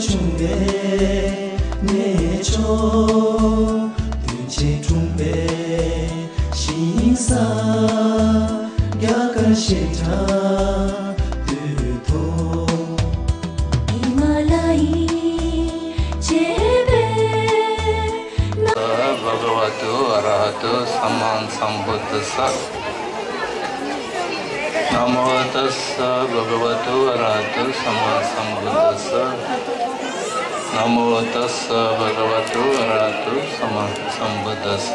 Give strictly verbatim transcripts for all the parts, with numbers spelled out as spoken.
བྱུང་བའི་གནས་མཆོག་དོན་ཆེན་འཁྲུངས་པའི་ཞིང་ས་རྒྱ་གར་ཞེས་གྲགས་སྟོད་ཐོག་ཧི་མ་ལ་ཡི་བྱེ་བས། भगवतो अरहतो सम्मा सम्बुद्धस्स। नमो तस्स भगवतो अरहतो सम्मा सम्बुद्धस्स। नमो तस्स भगवतो अरहतो सम्मा सम्बुद्धस्स।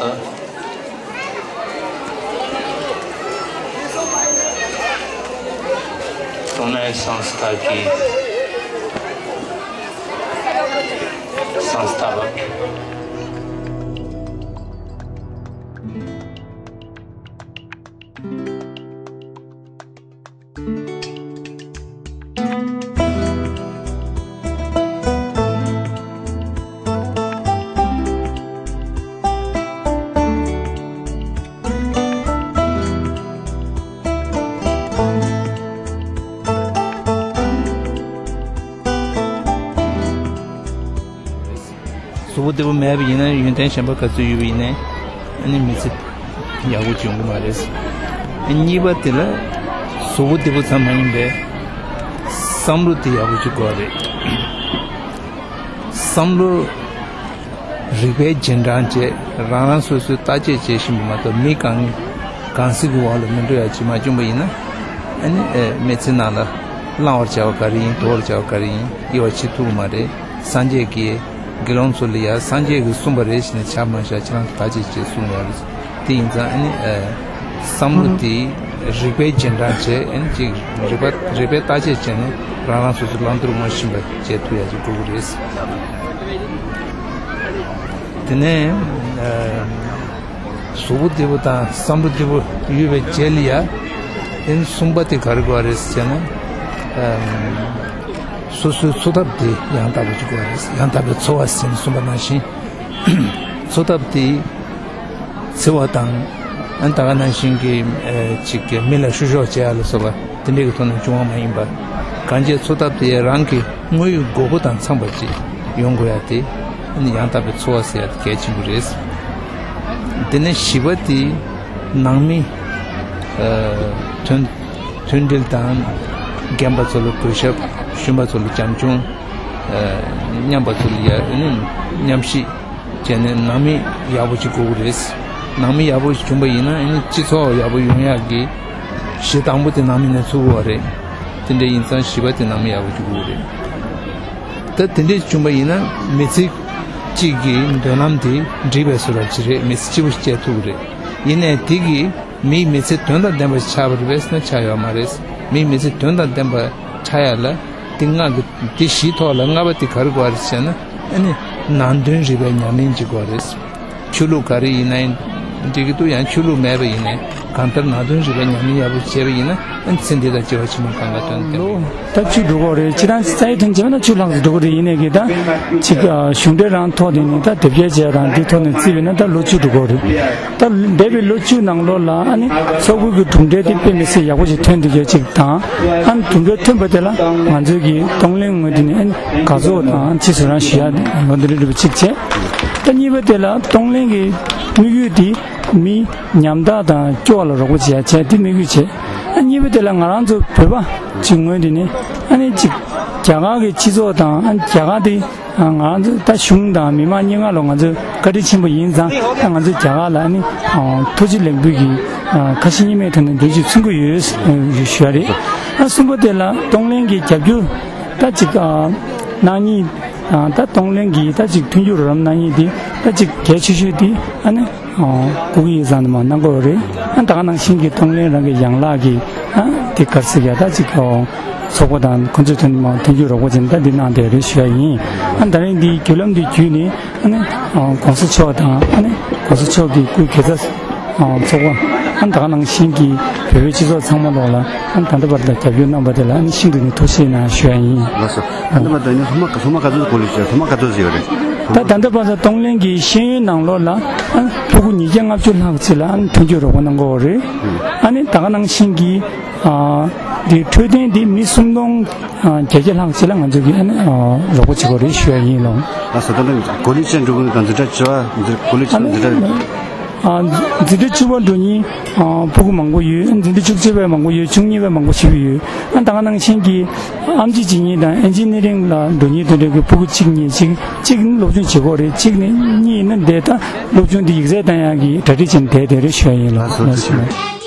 तुमने संस्था की संस्थापक। གཟུགས་པོ་བདེ་པོ་མེད་པ་ཡིན་ན་ཡོན་ཏན་གཞན་པ་ག་ཚོད་ཡོད་པ་ཡིན་ནའི་ཨ་ནི་མི་ཚེ་ཡག་པོ་ཅིག་ཡོང་གི་མ་རེད། གཉིས་པ་དེ་ལ་གཟུགས་པོ་བདེ་པོ་ཙམ་མ་ཡིན་པའི་བསམ་བློ་དེ་ཡག་པོ་ཅིག་དགོས་རེད། བསམ་བློ་རིག་པའི་རྗེས་འབྲང་བྱས་རང་རང་སོ་སོའི་བརྟག་དཔྱད་བྱེད་བཞིན་པ་མ་གཏོགས་མི་གང་གང་ཟག་གི་འོག་ལ་མི་འགྲོ་ཡ་ཅིག་མ་བྱུང་པ་ཡིན་ན་ཨ་ནི་ཨེ་མི་ཚེ་ནང་ལ་བླང་བར་བྱ་བ་ག་རེ་ཡིན་དོར་བར་བྱ་བ་ག་རེ་ཡིན་དབྱེ་བ་ཕྱེ་ཐུབ་ཀྱི་མ་རེད། སངས་རྒྱས་ཀྱིས་དགེ་སློང་ཚོ་ལ་ཡ་སངས་རྒྱས་ཀྱིས་གསུངས་པ་རེད་ཟེར་ནས་ཆ་མ་བཞག་ཁྱེད་རང་གིས་བརྟག་དཔྱད་བྱས་གསུངས་ཡོད་རེད། དེ་ཡིན་ཙང་ཨ་ནི་ཨ་བསམ་བློ་དེ་རིག་པའི་རྗེས་འབྲང་བྱས་ཨ་ནི་ཅིག་རིག་པ་རིག་པའི་བརྟག་དཔྱད་བྱས་ནས་རང་རང་སོ་སོའི་བླང་དོར་ངོ་ཤེས་པ་བྱེད་ཐུབ་ཡ་ཅིག་དགོས་ཀྱི་རེད། དེ་ནས་ཨ་གཟུགས་པོ་བདེ་པོ་དང་བསམ་བློ་བདེ་པོ་ཡོད་པའི་རྗེས་ལ་ཡ་ཨ་ནི་གསུམ་པ་དེ་ག་རེ་དགོས་པ་རེད་ཟེར་ན་ཨ་སོ་སོའི་འཚོ་ཐབས་དེ་ཡང་དག་པ་ཅིག་དགོས་པ་རེད། ཡང་དག་པའི་འཚོ་བ་ཟེར་ནས་གསུངས་པ་ནང་བཞིན། འཚོ་ཐབས་དེ་འཚེ་བ་དང་ཨ་ནི་ད་ག་ནང་བཞིན་གྱི་ཨེ་ཅིག་གི་མི་ལ་བཤུ་གཞོག་བྱེད་ཡ་ལ་སོགས་པ་དེ་འདྲའི་གི་ཐོག་ནས་བྱུང་བ་མ་ཡིན་པ། གང་ཅི་འཚོ་ཐབས་དེ་རང་གི་དངོས་ཡོད་དགོས་མཁོ་དང་འཚམས་པ་ཅིག་ཡོང་དགོས་ཡ་དེ་ཨ་ནི་ཡང་དག་པའི་འཚོ་བ་ཟེར་ཡ་དེ་གལ་ཆེན་པོ་རེད། དེ་ནས་བཞི་པ་དེ་ནང་མི་ཨ་མཐུན་མཐུན་སྒྲིལ་དང་རྒན་པ་ཚོ་ལ་གུས་ཞབས། གཞོན་པ་ཚོ་ལ་བྱམས་སྐྱོང་། ཨ་མཉམ་པ་ཚོ་ལ་ཡ་ཨ་ནི་མཉམ་ཤེས། བྱས་ནས་ནང་མི་ཡག་པོ་ཅིག་དགོས་ཀྱི་རེད། ནང་མི་ཡག་པོ་ཞིག་བྱུང་པ་ཡིན་ན་ཨ་ནི་སྤྱི་ཚོགས་ཡག་པོ་ཡོང་ཡག་གི་གཞི་དང་པོ་དེ་ནང་མི་ནས་ཚུགས་དགོས་པ་རེད། དེ་འདྲ་ཡིན་ཙང་བཞི་པ་དེ་ནང་མི་ཡག་པོ་ཅིག་དགོས་ཀྱི་རེད། ད་དེ་འདྲ་བྱུང་པ་ཡིན་ན་མི་ཚེ་གཅིག་གི་མདུན་ལམ་དེ་འགྲིག་པའི་བཟོ་འདྲ་ཅིག་རེད། མི་ཚེ་སྐྱིད་པོ་ཞིག་སྐྱེལ་ཐུབ་ཀྱི་རེད། ཡིན་ནའི་དེ་གིས་མིའི་མི་ཚེ་དོན་དང་ལྡན་པ་ཞིག་ཆགས་པ་རེད་པས་ཟེར་ན་ཆགས་ཡོད་མ་རེད། མིའི་མི་ཚེ་དོན་དང་ལྡན་པ་ཆགས་ཡ་ལ་དེ་ལྔ་གི་དེ་བཞིའི་ཐོག་ལ་ལྔ་པ་དེ་ག་རེ་དགོས་རེད་ཟེར་ན་ཨ་ནི་ནང་དོན་རིག་པའི་ཉམས་ལེན་ཅིག་དགོས་རེད། ཆོས་ལུགས་ག་རེ་ཡིན་ན་འགྲིག་གི་འདུག་ཡང་ཆོས་ལུགས་མེད་པ་ཡིན་ནའི་གང་ལྟར་ནང་དོན་རིག་པའི་ཉམས་ལེན་ཡག་པོ་བྱས་པ་ཡིན་ན་ཨ་ནི་ཚེ་འདི་དང་སྐྱེ་བ་ཕྱི་མ་གང་ག་དོན་ལྡན་པ་ཡིན། ད་བཅུ་འགྲོ་གི་རེད། སྤྱིར་བཏང་རྩ་བའི་དོན་བྱས་པ་ན་བཅུ་ལྷག་ཙམ་འགྲོ་གི་རེད། ཡིན་ནའི་གི་ད་ཅིག་གཞུང་འབྲེལ་རང་ཐོག་ནས་ནི་ད་དེབ་སྐྱེལ་བྱས་རང་འདི་ཐོག་ནས་བརྩིས་པ་ཡིན་ན་ད་ལོ་བཅུ་འགྲོ་གི་རེད། ད་འདས་པའི་ལོ་བཅུ་ནང་ལོགས་ལ་ཨ་ནི་ཚོགས་པའི་གི་གྲུབ་འབྲས་དེ་དཔེ་མི་སྲིད་ཡག་པོ་ཞིག་ཐོན་འདུག་ཅིག་དང་། ཨ་ནི་གྲུབ་འབྲས་ཐོན་པ་དེ་ལ་ང་ཚོའི་གི་གདོང་ལེན་ངོས་འདི་ནས་ཨ་ནི་དགའ་ཚོར་དང་ཅི་ཟེར་རང་ཞུ་ཡ་ངོས་འདི་རེད་འགྲུབ་པ་གཅིག་བྱས། ད་གཉིས་པ་དེ་ལ་གདོང་ལེན་གི་དམིགས་ཡུལ་དེ་མི་ཉམ་ཐག་དང་སྐྱོ་བ་ལ་རོགས་པ་བྱེད་ཡ་བྱས་དེ་དམིགས་ཡུལ་བྱས། ཨ་གཉིས་པ་དེ་ལ་ང་རང་ཚོ་བོད་པ་གཅིག་ངོས་འདི་ནས་ཨ་ནི་གཅིག་རྒྱ་གར་གི་སྤྱི་ཚོགས་དང་ཨ་ནི་རྒྱ་གར་དེ། ང་ཚོ་ད་གཞུང་དང་མི་མང་སྙན་ངག་ལ་ང་ཚོ་བཀའ་དྲིན་ཆེན་པོ་ཡིན་ཙང་ད་ང་ཚོ་རྒྱ་གར་ལ་ནི་ཐུགས་རྗེ་ལེགས་འབུལ་གྱི་ཁ་ཞེ་གཉིས་མེད་ཐོག་ནས་འབུལ་ཞུ་མཚོན་གྱི་ཡོད་ཞུ་ཡ་རེད། ཨ་གསུམ་པ་དེ་ལ་གདོང་ལེན་གྱི་རྒྱབ་སྐྱོར་ད་ཅིག་གནང་མཁན་ད་གདོང་ལེན་གྱི་ད་ཅིག་མཐུན་འགྱུར་རོགས་རམ་གནང་མཁན་དེ་ད་ཅིག་གལ་ཆེ་ཤོས་དེ་ཨ་ནི་སྐུ་སྒེར་ཡིག་ཚང་དུ་མ་གནང་དགོས་རེད། ཨ་ད་ག་ནང་བཞིན་གྱི་གདོང་ལེན་རང་གི་ཡན་ལག་གི་ཨ་དེ་ག་རེ་ཟེར་ཡ་ད་ཅིག་ཚོགས་པ་དང་ཁོང་ཚོའི་ཐོག་ནས་མ་མཐུན་འགྱུར་རོགས་པ་བྱས་ནས་ད་འདི་གནང་བསྡད་རེད་ཞུ་ཡ་ཡིན། ཨ་ད་རིང་འདིའི་བརྒྱུད་ལམ་འདི་བརྒྱུད་ནས་ཨ་ནི་༸གོང་ས་མཆོག་དང་ཨ་ནི་༸གོང་ས་མཆོག་གི་སྐུའི་དགེ་རྩ་ཚོགས་པ་ཨ་ད་ག་ནང་བཞིན་གྱི་བོད་པའི་སྤྱི་ཚོགས་ཚང་མ་ལོག་ལ་ཨ་ནི་ད་ལྟ་བར་དུ་རྒྱབ་སྐྱོར་གནང་བ་དེ་ལ་ཨ་ནི་ཤིན་ཏུ་ནས་ཐུགས་རྗེ་གནང་ཞུ་ཡ་ཡིན། ལགས་སོ། ད་ལྟ་བར་དུ་ཨ་ནི་སློབ་མ་སློབ་མ་ག་ཚོད་གོ་ལ་ཞུ་སློབ་མ་ག་ཚོད་ཞིག་ཡོད་རེད། ད་ད་ལྟ་བར་དུ་གདོང་ལེན་གྱི་ཤེས་ཡོན་ནང་ལོགས་ལ་ཨ་ནི་ཕྲུ་གུ་ཉིས་བརྒྱ་ལྔ་བཅུ་ལྷག་ཅིག་ལ་ཨ་ནི་མཐུན་འགྱུར་རོགས་པ་གནང་གི་ཡོད་རེད། ཨ་ནི་ད་ག་ནང་བཞིན་གྱི་ཨ་ དེ་འཕྲོད་བསྟེན་དེ་མི་སུམ་སྟོང་བརྒྱད་བརྒྱ་ལྷག་ཅིག་ལ་ང་ཚོ་གིས་ཨ་ནི་རོགས་པ་བྱེད་ཀྱི་ཡོད་རེད་ཞུ་ཡ་ཡིན་ལགས། ལགས་སོ། ད་ལྟ་གོ་ལའི་ཆ་འགྲོ་གི་འདུག་འཛིན་གྲྭ་བཅུ་པ་འཛིན་གོ་ལའི་ཆ་འཛིན་གྲྭ། འཛིན་གྲྭ་བཅུ་པ་འགྲོ་མཁན་ཕྲུ་གུ་མང་པོ་ཡོད། འཛིན་གྲྭ་བཅུ་གཅིག་པའི་མང་པོ་ཡོད། བཅུ་གཉིས་པའི་མང་པོ་ཞེ་པོ་ཡོད། ཨ་ད་ག་ནང་བཞིན་གྱི་ཨེམ་ཆི་བྱེད་མཁན་དང་ཨེན་ཇི་ནི་རིང་ལ་འགྲོ་མཁན་དེ་འདྲ་གི་ཕྲུ་གུ་གཅིག་གཉིས་ཅིག་གཅིག་ནི་སློབ་སྦྱོང་བྱེད་ཀྱི་ཡོད་རེད། གཅིག་ནི་གཉིས་ཡིན་ན་འདི་ལྟ་སློབ་སྦྱོང་འདི་ཡིག་ཚད་བཏང་ཡག་གི་གྲ་སྒྲིག་བྱས་ནས་བསྡད་བསྡད་རེད་ཞུ་ཡ་ཡིན་ལགས། ལགས་སོ།